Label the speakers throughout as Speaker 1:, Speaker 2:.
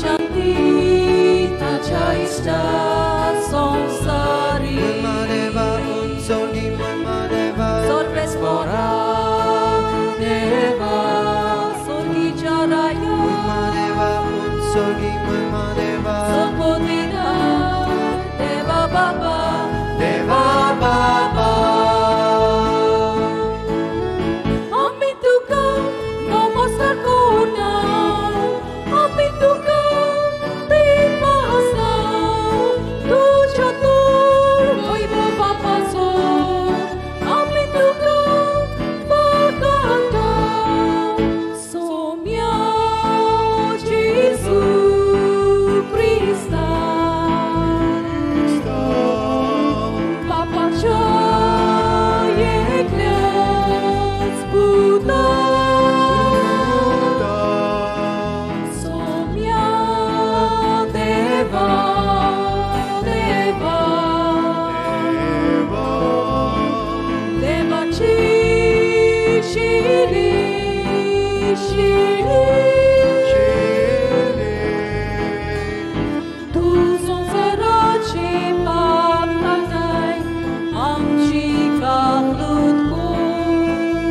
Speaker 1: शांती ताच्या इश्टा संवसारी
Speaker 2: देवा उंचोगी महिमा देवा
Speaker 1: सर्वेस्परा देवा सोर्गीच्या राया
Speaker 2: महिमा देवा उंचोगी महिमा देवा
Speaker 1: सोबोदिना देवा बाबा
Speaker 2: देवा बाबा
Speaker 1: आमी तुका नमस्कार करता आमी तुका देवासा तुज्या तोर वैभव बापाचो आमी तुका वळखता सोम्या जेजू क्रिस्ता बापाच्या एकल्याच पुता सोम्या देवा देवा देवाची शिरी शिरी तूं संवसाराचे पाप काडटाय आमची काकलूत कोर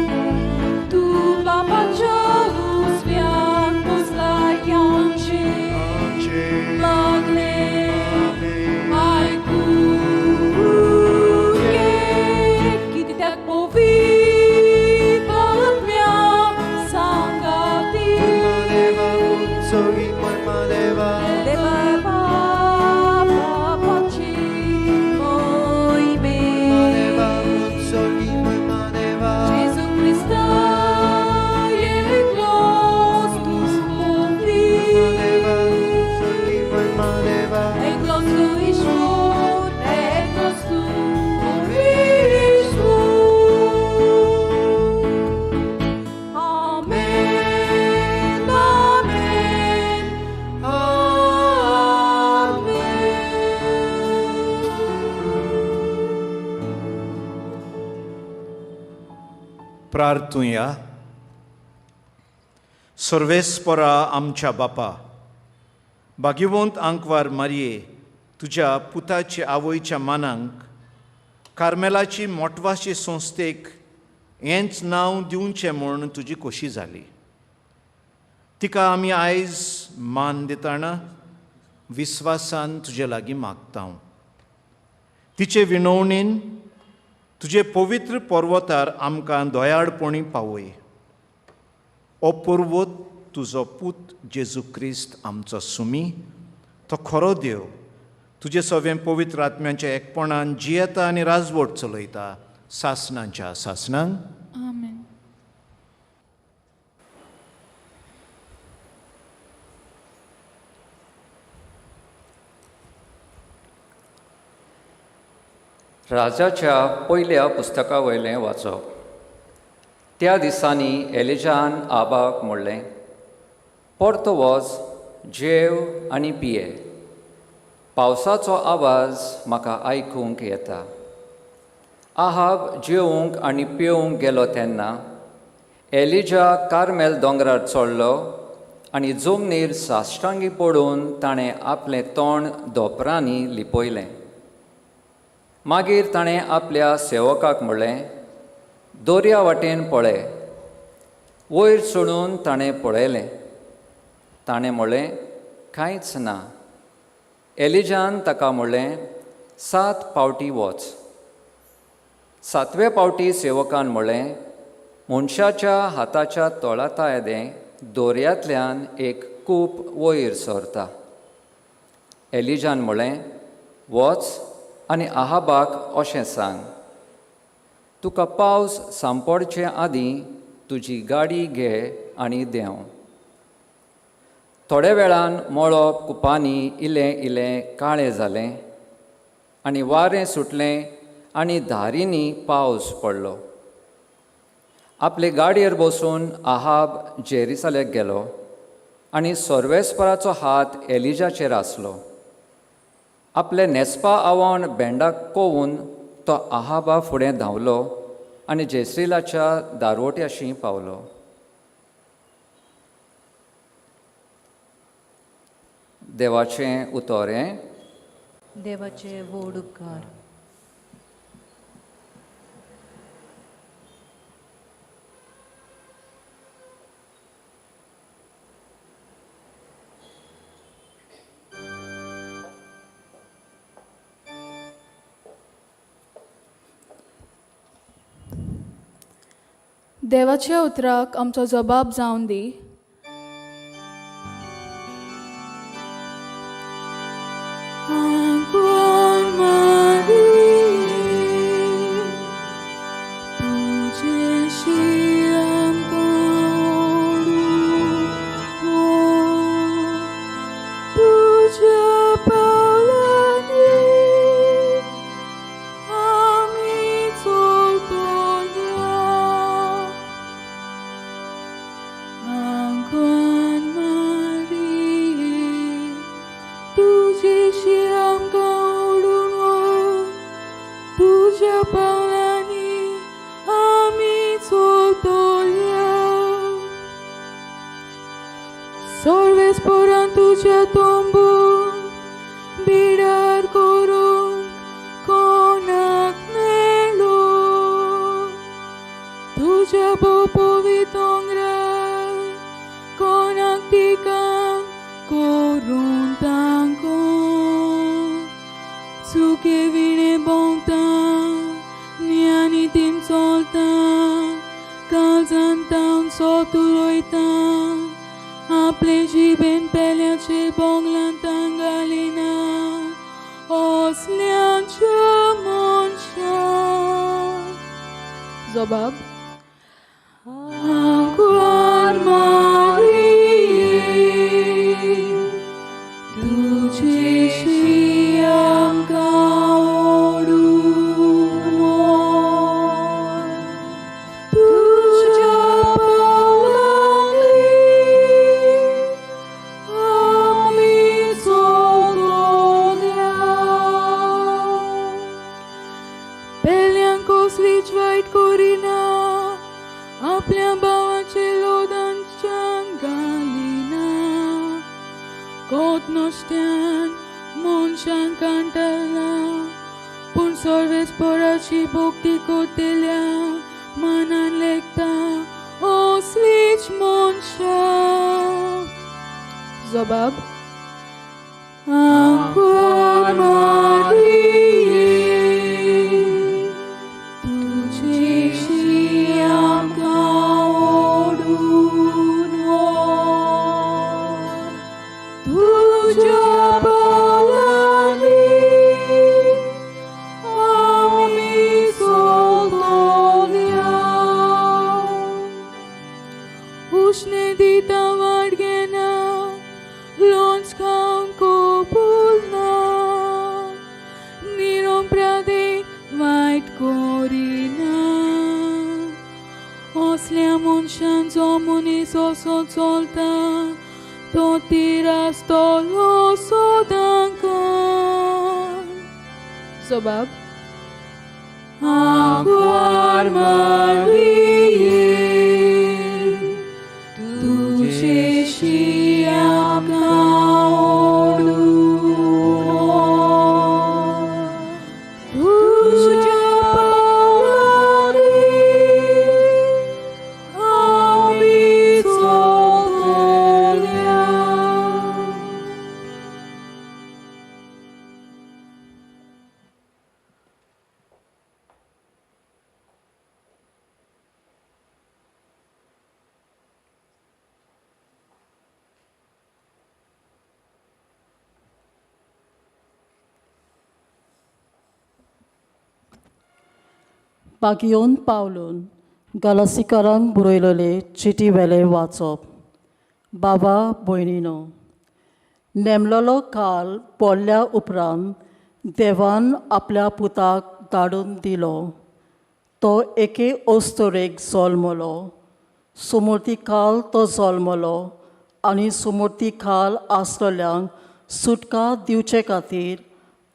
Speaker 1: तूं बापाच्या उजव्याक बसलाय आमचें मागणें आयकूंक ये कित्याक पवित्र आत्म्या सांगाती
Speaker 2: देवा उंचोगी महिमा देवा
Speaker 1: देवा बापाची मोहिमे
Speaker 2: देवा उंचोगी महिमा देवा
Speaker 1: जेजू क्रिस्ता एकलोच तूं
Speaker 2: देवा उंचोगी महिमा देवा
Speaker 1: एकलोच तूं ईश्वर एकलोच तूं परमेश्वर. आमेन आमेन आमेन.
Speaker 3: प्रार्थुया. सर्वेस्परा आमच्या बापा, भाग्यवंत आंकवार मारये तुज्या पुताचे आवयच्या मानांक कार्मेलाची मोटवाशी संस्थेक हेंच नांव दिवचें म्हूण तुजी खोशी जाली. तिका आमी आयज मान दितना विस्वासान तुजे लागीं मागता. तिचे विनवणीन तुजे पवित्र पर्वतार आमकां दयाळपणी पावय. ओ पर्वत तुजो पूत जेजू क्रिस्त आमचो सुमी, तो खरो देव, तुजे सगळें पवित्र आत्म्यांच्या एकपणान जियेता आनी राजवट चलयता सासणांच्या सासणांक.
Speaker 4: आमेन.
Speaker 5: राजाच्या पयल्या पुस्तका वयलें वाचप. त्या दिसांनी एलिजान आबाक म्हणलें, परतो वच, जेव आनी पिये, पावसाचो आवाज म्हाका आयकूंक येता. आहाब जेवंक आनी पिवंक गेलो तेन्ना एलिजा कार्मेल दोंगरार चडलो आनी जमनीर साश्टांगी पडून ताणें आपलें तोंड धोंपरांनी लिपयलें. मागीर ताणें आपल्या सेवकाक म्हणलें, दर्या वाटेन पळय. वयर चडून ताणें पळयलें. ताणें म्हणलें, कांयच ना. एलिजान ताका म्हणलें, 7 पावटी वच. 7वे पावटी सेवकान म्हणलें, मनशाच्या हाताच्या तोळाता येदें दर्यांतल्यान एक कूप वयर सरता. एलिजान म्हणलें, वच आनी आहाबाक अशें सांग, तुका पावस सांपडचे आदीं तुजी गाडी घे आनी देंव. थोड्या वेळान मळब कुपांनी इल्लें इल्लें काळें जालें आनी वारें सुटलें आनी धारींनी पावस पडलो. आपले गाडयेर बसून आहाब जेरुसलेमाक गेलो आनी सर्वेस्पराचो हात एलिजाचेर आसलो. आपले न्हेसपा आवाण भेंडाक कोवून तो आहाबा फुडें धांवलो आनी जेस्रिलाच्या दारवट्याशी पावलो. देवाचें उतर हें.
Speaker 1: देवाचे व्हड उपकार.
Speaker 4: देवाच्या उतराक आमचो जबाब जावन दी. जबाब. जबाब. जबाब.
Speaker 6: बागियोन पावलून गालासीकारांक बरयलेले चिटी वेले वाचप. बाबा भयणीनो, नेमलोलो काल पडल्या उपरांत देवान आपल्या पुताक धाडून दिलो. तो एके अस्तुरेक जल्मलो. सुमूर्ती खाल तो जल्मलो आनी सुमूर्ती खाल आसलेल्यांक सुटका दिवचे खातीर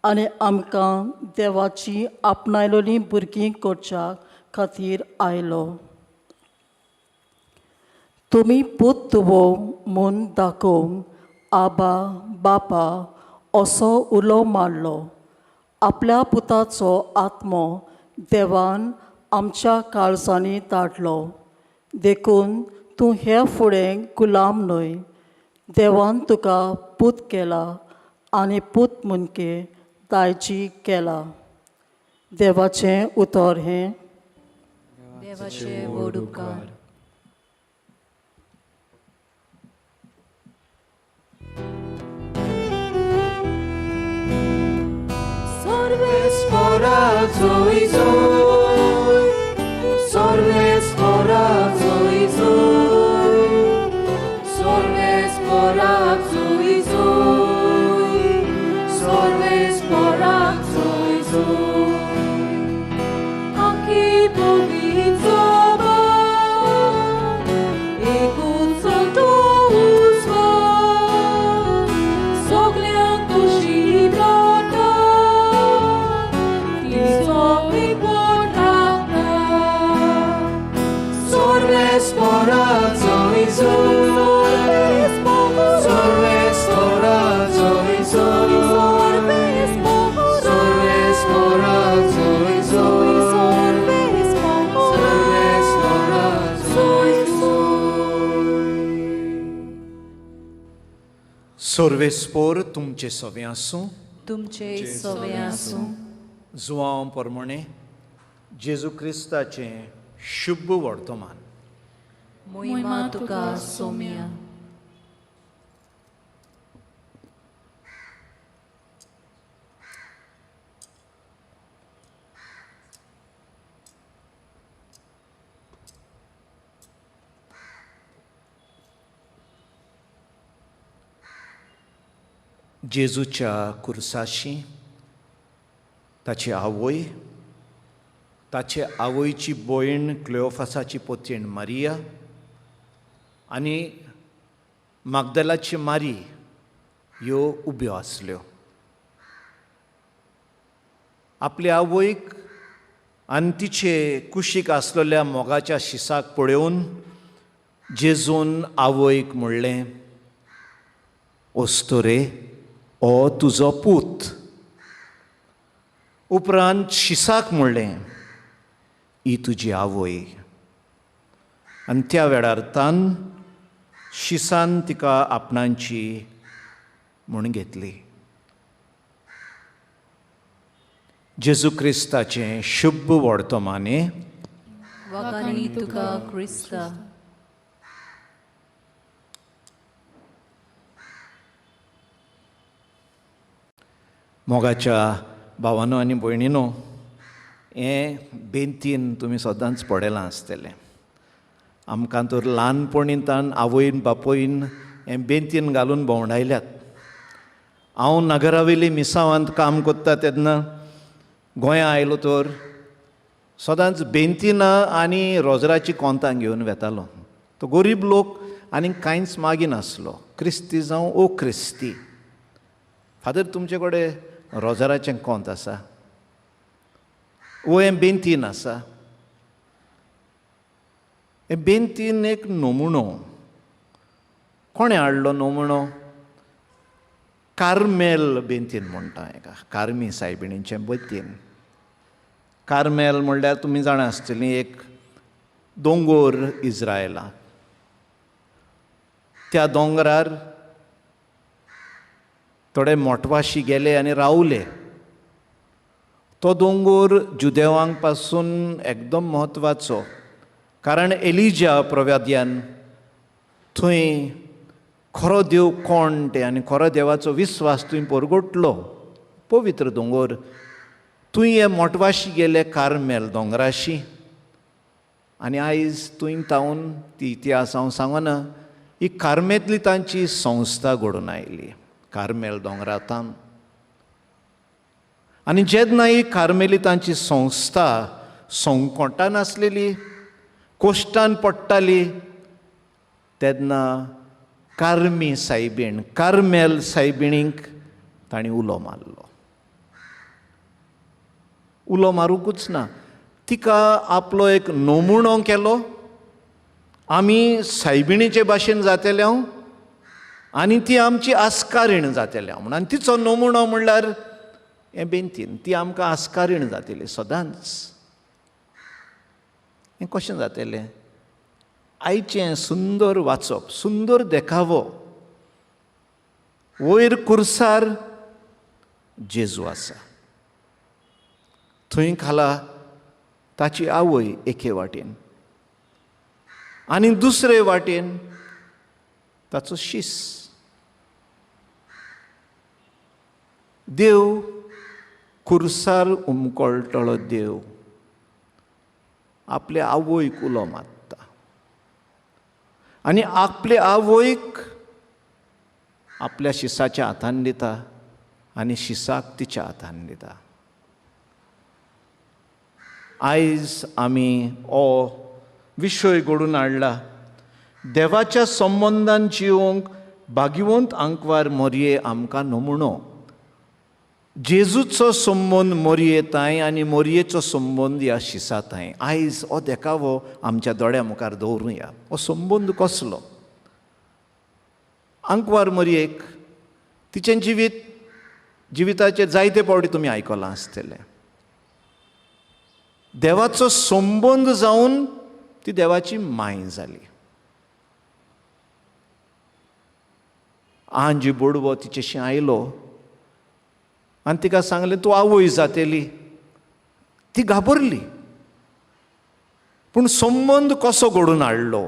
Speaker 6: आनी आमकां देवाची आपणायलोली भुरगीं करच्या खातीर आयलो. तुमी पूत तुवो म्हूण दाखोवंक आबा बापा असो उलो मारलो. आपल्या पुताचो आत्मो देवान आमच्या काळजांनी धाडलो, देखून तूं हे फुडें गुलाम न्हय. देवान तुका पूत केला आनी पूत मुनके दायजी केला. देवाचें उतर हें.
Speaker 1: देवाचे व्हड उपकार.
Speaker 3: सर्वेस्पोर तुमचे सवे आसूं.
Speaker 1: तुमचे सवे आसूं.
Speaker 3: जुवांव परमणे जेजू क्रिस्ताचें शुभ वर्तमान.
Speaker 1: मोहिमा तुका सोम्या.
Speaker 3: जेजूच्या कुर्साशी ताची आवय, ताचे आवयची भयण क्लेओफासाची पोतीण मारिया आनी मागदलाची मारी ह्यो उब्यो आसल्यो. आपले आवयक आनी तिचे कुशीक आसलेल्या मोगाच्या शिसाक पळोवन जेजून आवयक म्हणलें, ओस्तोरे, ओ तुजो पूत. उपरांत शिसाक म्हणलें, ही तुजी आवय. आनी त्या वेळार तान शिसान तिका आपणांची म्हूण घेतली. जेजू क्रिस्ताचें शुभ वर्तमाने.
Speaker 1: वाखाणी तुका क्रिस्ता.
Speaker 3: मोगाच्या भावानो आनी भयणीनो, हें बेंतीन तुमी सदांच पळयलां आसतलें. आमकां तर ल्हानपणींतान आवयन बापोयन हें बेंतीन घालून भोंवडायल्यात. हांव नगरावेली मिसावांत काम करता तेन्ना गोंया आयलो तर सदांच बेंतिनां आनी रोजराची कोंतां घेवन वेतालो. तो गरीब लोक आनी कांयच मागिनासलो, क्रिस्ती जावं ओ क्रिस्ती. फादर, तुमचे कडेन रोजराचें कोंत आसा, वो हें बेंतीन आसा. हें बेंतीन एक नमुणो. कोणें हाडलो नमुणो? कार्मेल बेंतीन म्हणटा हेका, कार्मी सायबिणीचें बेंतीन. कार्मेल म्हणल्यार तुमी जाणा आसतलीं, एक दोंगोर इज्रायला. त्या दोंगरार थोडे मोटवाशी गेले आनी रावले. तो दोंगोर जुदेवांक पासून एकदम म्हत्वाचो, कारण एलिजा प्रवाद्यान थंय खरो देव कोण ते आनी खरो देवाचो विस्वास थंय परगटलो. पवित्र दोंगोर. थंय हे मोटवाशी गेले कार्मेल दोंगराशी आनी आयज थंय तावन ती इतिहास हांव सांगना, ही कार्मेतली तांची संस्था घडून आयली कार्मेल दोंगरातान. आनी जेन्ना ही कार्मेलितांची संस्था संकटान आसलेली, कोश्टान पडटाली, तेन्ना कार्मी सायबीण, कार्मेल सायबिणीक तांणी उलो मारलो. उलो मारुंकूच ना, तिका आपलो एक नमुणो केलो. आमी सायबिणीचे भाशेन जातले हांव, आनी ती आमची आस्कारीण जातली म्हूण. आनी तिचो नमुनो म्हणल्यार हें बेंतीन, ती आमकां आस्कारीण जातली सदांच. हें कशें जातलें? आयचें सुंदर वाचप, सुंदर देखावो, वयर कुर्सार जेजू आसा, थंय खाला ताची आवय एके वाटेन आनी दुसरे वाटेन ताचो शीस. देव कुर्सार उमकळटलो देव आपले आवयक उलो मारता आनी आपले आवयक आपल्या शिसाच्या हातान दिता आनी शिसाक तिच्या हातान दिता. आयज आमी हो विशय घडून हाडला, देवाच्या संबंदान जिवंक भाग्यवंत आंकवार मोरये आमकां नमुनो. जेजूचो संबंद मोरये तांय आनी मोरयेचो संबंद ह्या शिसा तांय. आयज हो देखावो आमच्या दोळ्या मुखार दवरुया. हो संबंद कसलो? आंकवार मोरयेक तिचें जिवीत, जिविताचेर जायते पावटी तुमी आयकलां आसतलें. देवाचो संबंद जावन ती देवाची माय जाली. आंजी बोडवो तिचेशी आयलो आनी तिका सांगलें, तूं आवय जातली. ती घाबरली. पूण संबंद कसो घडून हाडलो?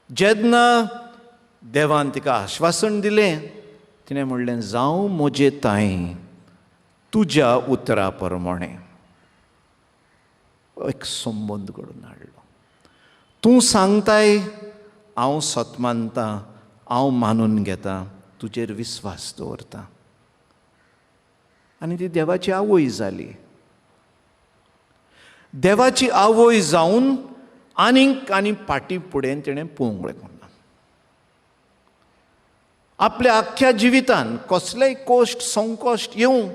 Speaker 3: जेन्ना देवान तिका आश्वासन दिलें, तिणें म्हणलें, जावं म्हजे तांय तुज्या उतरा प्रमाणें. एक संबंद घडून हाडलो. तूं सांगताय, हांव सत मानतां, हांव मानून घेतां, तुजेर विस्वास दवरतां. आनी ती देवाची आवय जाली. देवाची आवय जावन आनीक आनी फाटीं फुडें तिणें पळोवंक ना. आपल्या आख्ख्या जिवितान कसलेय कोश्ट संकश्ट येवं,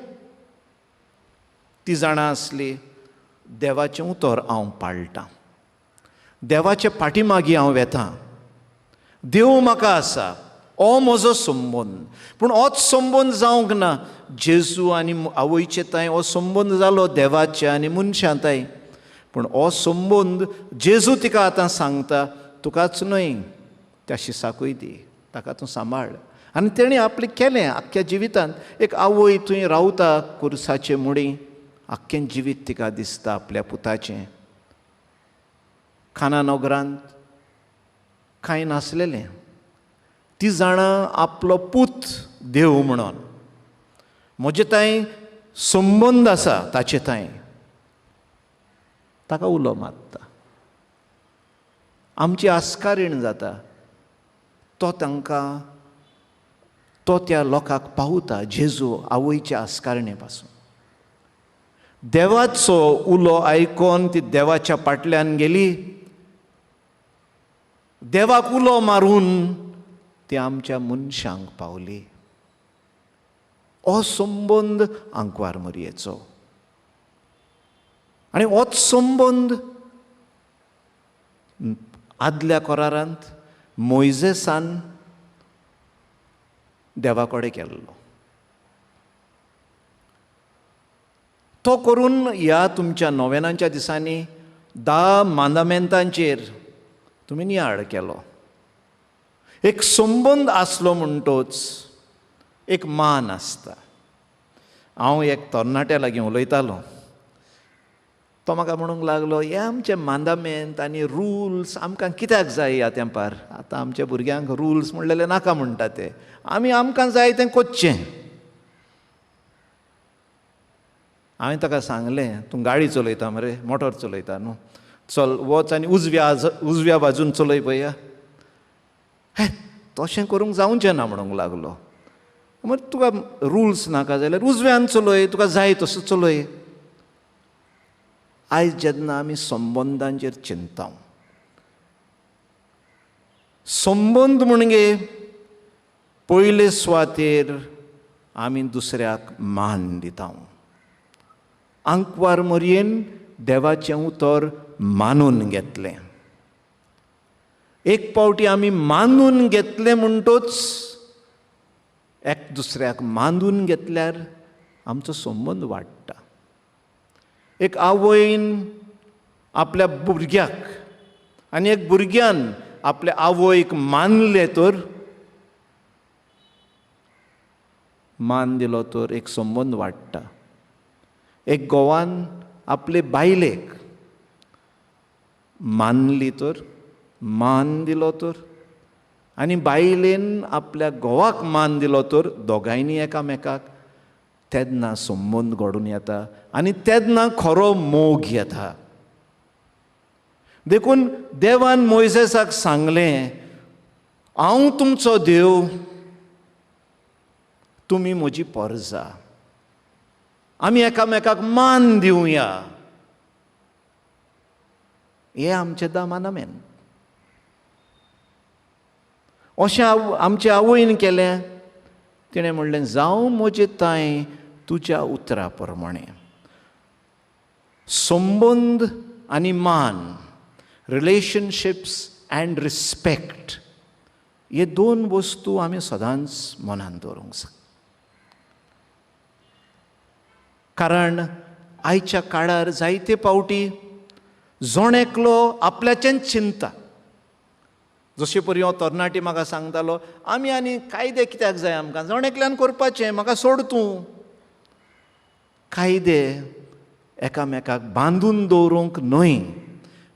Speaker 3: ती जाणा आसली देवाचें उतर हांव पाळटां, देवाचे फाटी मागीर हांव वेतां, देव म्हाका आसा, हो म्हजो संबंद. पूण होच संबंद जावंक ना. जेजू आनी आवयचे तांय हो संबंद जालो देवाचे आनी मनशां तांय. पूण हो संबंद जेजू तिका आतां सांगता, तुकाच न्हय त्या शिसाकूय दी, ताका तूं सांबाळ. आनी तेणें आपलें केलें आख्ख्या जिवितांत. एक आवय थंय रावता कुर्साचे मुडी, आख्खें जिवीत तिका दिसता आपल्या पुताचें. खाना नगरांत कांय नासलेलें, ती जाणा आपलो पूत देव म्हणून, म्हजे तांय संबंद आसा ताचे तांय, ताका उलो मारता. आमची आस्कारीण जाता, तो तांकां, तो त्या लोकांक पावता जेजू आवयच्या आस्कारणे पासून. देवाचो उलो आयकोन ती देवाच्या फाटल्यान गेली. देवाक उलो मारून ती आमच्या मनशांक पावली. हो संबंद आंकवार मोरयेचो. आनी होच संबंद आदल्या करारांत मोयजेसान देवा कडेन केल्लो. तो करून ह्या तुमच्या नोवेनांच्या दिसांनी 10 मांदामेंतांचेर तुमी नियाळ केलो. एक संबंद आसलो म्हणटोच एक मान आसता. हांव एक तरणाट्या लागीं उलयतालो, तो म्हाका म्हणूंक लागलो, हे आमचे मांदामेंत आनी रुल्स आमकां कित्याक जाय ह्या तेंपार? आतां आमच्या भुरग्यांक रुल्स म्हणलेले नाका म्हणटा ते, आमी आमकां जाय तें कोच्चें. हांवें ताका सांगलें, तूं गाडी चलयता मरे, मोटर चलयता न्हू, चल वच आनी उजव्या बाजून चलय पळया. हे तशें करूंक जावचें ना म्हणूंक लागलो. मागीर तुका रुल्स नाका जाल्यार उजव्यान चलय, तुका जाय तसो चलय. आयज जेन्ना आमी संबंदांचेर चिंता, संबंद म्हणजे पयले सुवातेर आमी दुसऱ्याक मान दिता. आंकवार मोरयेन देवाचें उतर मानून घेतलें. एक पावटी आमी मानून घेतलें म्हणटोच एक दुसऱ्याक मानून घेतल्यार आमचो संबंद वाडटा. एक आवयन आपल्या भुरग्याक आनी एक भुरग्यान आपल्या आवयक मानलें तर, मान दिलो तर एक संबंद वाडटा. एक घोवान आपले बायलेक मानली तर, मान दिलो तर, आनी बायलेन आपल्या घोवाक मान दिलो तर, दोगांयनी एकामेकाक तेन्ना संबंद घडून येता आनी तेन्ना खरो मोग येता. देखून देवान मोयजेसाक सांगलें, हांव तुमचो देव, तुमी म्हजी परजा, आमी एकामेकाक मान दिवया. हें आमचें दामानामेन. अशें आमचे आवयन केलें. तिणें म्हणलें, जावं म्हजें तांय तुज्या उतरा प्रमाणें. संबंद आनी मान, रिलेशनशिप्स अँड रिस्पेक्ट, हे दोन वस्तू आमी सदांच मनान दवरूंक जाय. कारण आयच्या काळार जायते पावटी जण एकलो आपल्याचेंच चिंता. जशे परी हो तरणाटी म्हाका सांगतालो, आमी आनी कायदे कित्याक जाय आमकां, जण एकल्यान करपाचें, म्हाका सोड तूं. कायदे एकामेकाक बांदून दवरूंक न्हय,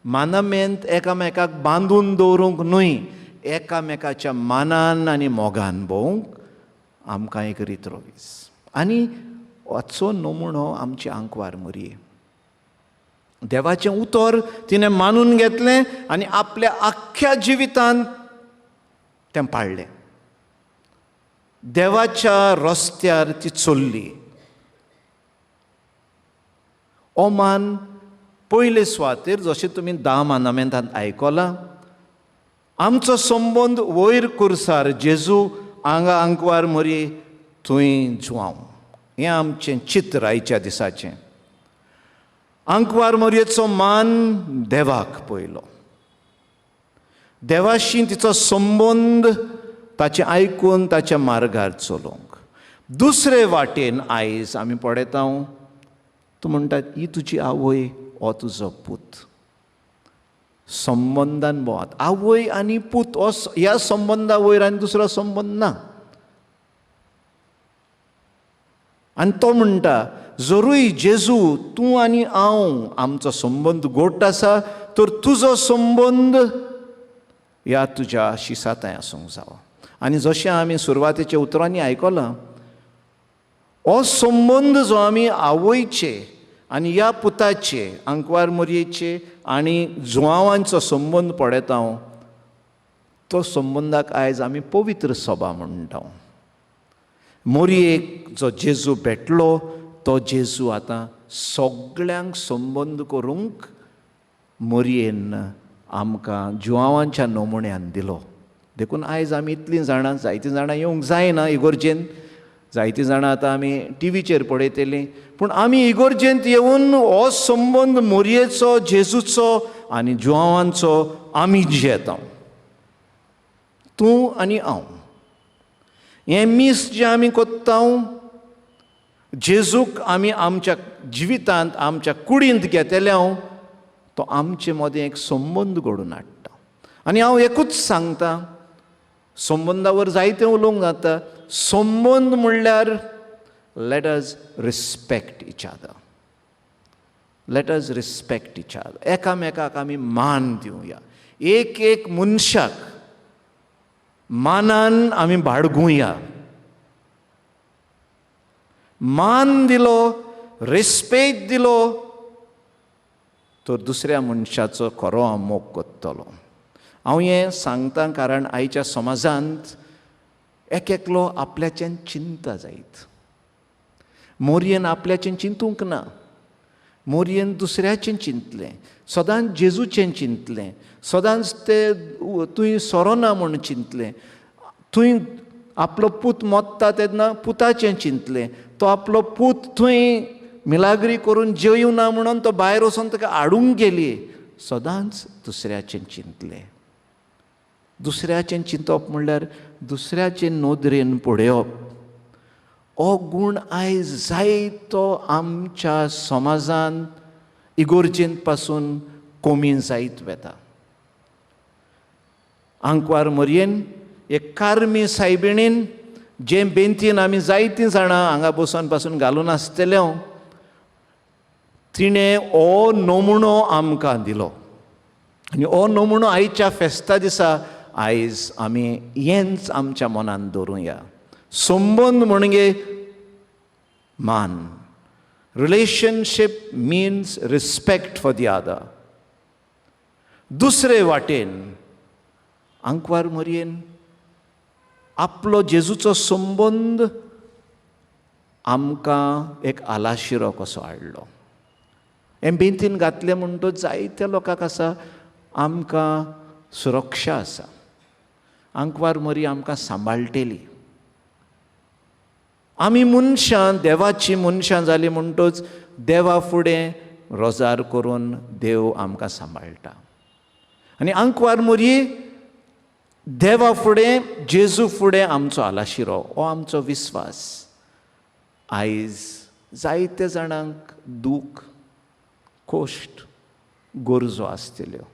Speaker 3: मानामेंत एकामेकाक बांदून दवरूंक न्हय, एकामेकाच्या मानान आनी मोगान भोवंक आमकां एक रीत रोवीस. आनी हाचो नमुनो आमची आंकवार मोरये. देवाचें उतर तिणें मानून घेतलें आनी आपल्या आख्ख्या जिवितांत तें पाळ्ळें. देवाच्या रस्त्यार ती चल्ली. ओमान पयले सुवातेर, जशें तुमी धा मानामेंतांत आयकलां, आमचो संबंद वयर कुर्सार जेजू हांगा आंकवार मोरये थंय जुआंव. हें आमचें चित्र आयच्या दिसाचें. आंकवार मोरयेचो मान देवाक पयलो, देवाशी तिचो संबंद ताचें आयकून ताच्या मार्गार चलोवंक. दुसरे वाटेन आयज आमी पळयता, तूं म्हणटा ही तुजी आवय, हो तुजो पूत. संबंदान भोंवात. आवय आनी पूत हो ह्या संबंदा वयर आनी दुसरो संबंद ना. आनी तो म्हणटा, जरूय जेजू तूं आनी हांव आमचो संबंद गोट आसा तर तुजो संबंद ह्या तुज्या शिसाताय आसूंक जावो. आनी जशें आमी सुरवातेच्या उतरांनी आयकलां, हो संबंद जो आमी आवयचे आनी ह्या पुताचे, आंकवार मोरयेचे आनी जुआवांचो संबंद पळयता, तो संबंदाक आयज आमी पवित्र सभा म्हणटा. मोरयेक जो जेजू भेटलो तो जेजू आतां सगळ्यांक संबंद करूंक मोरयेन आमकां जुआवांच्या नमुन्यान दिलो. देखून आयज आमी इतलीं जाणां, जायतीं जाणां येवंक जायना इगोर्जेन, जायतीं जाणां आतां आमी टिवीचेर पळयतलीं, पूण आमी इगोर्जेंत येवन हो संबंद मोरयेचो, जेजूचो आनी जुआवांचो आमी जियेता, तूं आनी हांव. हें मीस जें आमी कोत्ता, जेजूक आमी आमच्या जिवितांत, आमच्या कुडींत घेतले, तो आमचे मदें एक संबंद घडोवन हाडटा. आनी हांव एकूच सांगता, संबंदावर जायतें उलोवंक जाता. संबंद म्हणल्यार let us respect each other, let us respect each other. एकामेकाक आमी मान दिवया, एक एक मनशाक मानान आमी बाळगुया. मान दिलो, रेस्पेद दिलो तर दुसऱ्या मनशाचो खरो हांव मोग कोत्तलो. हांव हें सांगता कारण आयच्या समाजांत एक एकलो आपल्याचें चिंता जायत. मोरयेन आपल्याचें चिंतूंक ना, मोरयेन दुसऱ्याचें चिंतलें, सदांच जेजूचें चिंतलें, सदांच ते तुवें सोरोना म्हूण चिंतलें, थंय आपलो पूत मोत्ता तेन्ना पुताचें चिंतलें, तो आपलो पूत थंय मिलाग्री करून जेवना म्हणून तो भायर वचून ताका हाडूंक गेली. सदांच दुसऱ्याचें चिंतलें. दुसऱ्याचें चिंतप म्हणल्यार दुसऱ्याचे नदरेन पळोवप. हो गूण आयज जायतो आमच्या समाजान इगोर्जेंत पासून कमी जायत वता. आंकवार मोरयेन एक कार्मी सायबिणीन जें बेंतीन आमी जायतीं जाणां हांगा बसून पासून घालून आसतले, तिणें हो नमुनो आमकां दिलो. आनी हो नमुनो आयच्या फेस्ता दिसा आयज आमी हेंच आमच्या मनांत दवरुया. संबंद म्हणजे मान. Relationship means respect for the other. दुसरे वाटेन आंकवार मोरयेन आपलो जेजूचो संबंद आमकां एक आलाशिरो कसो हाडलो. हें बेंतीन घातलें म्हणटच जायत्या लोकांक आसा आमकां सुरक्षा आसा. आंकवार मोरी आमकां सांबाळटली. आमी मनशां देवाची मनशां जालीं म्हणटच देवा फुडें रोजार करून देव आमकां सांबाळटा. आनी आंकवार मोरी देवा फुडें जेजू फुडें आमचो आलाशिरो, हो आमचो विस्वास. आयज जायते जाणांक दूख, कोश्ट, गरजो आसतल्यो.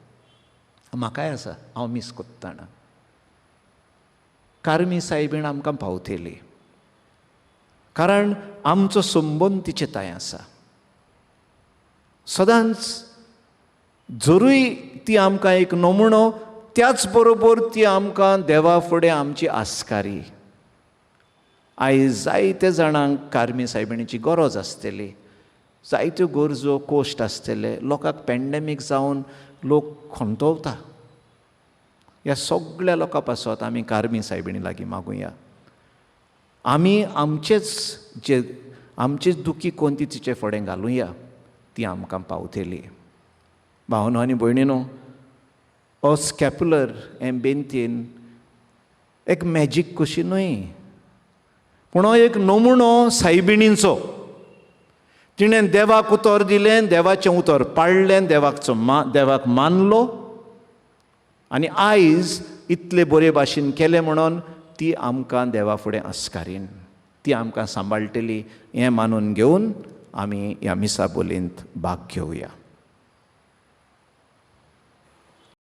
Speaker 3: म्हाकाय आसा, हांव मीस कोत्ताना कार्मी सायबीण आमकां पावतली, कारण आमचो संबंद तिचे तांय आसा. सदांच जरूय ती आमकां एक नमुनो, त्याच बरोबर ती आमकां देवा फुडें आमची आस्कारी. आयज जायते जाणांक कार्मी सायबिणीची गरज आसतली, जायत्यो गरजो कोश्ट आसतले. लोकांक पेंडेमीक जावन लोक खंतवता. ह्या सगळ्या लोकां पासत आमी कार्मी सायबिणी लागीं मागुया. आमी आमचेच जे आमचेच दुखी कोणती तिचे फुडें घालुया, ती आमकां पावतली. भावनो आनी भयणीनो, हो स्कॅपुलर हें बेंतीन एक मॅजीक कशी न्हय, पूण हो एक नमुनो सायबिणींचो. तिणें देवाक उतर दिलें, देवाचें उतर पाळ्ळें, देवाक मानलो आनी आयज इतले बरे भाशेन केलें म्हणून ती आमकां देवा फुडें आस्कारीन, ती आमकां सांबाळटली हें मानून घेवन आमी ह्या मिसा बोलींत भाग घेवया.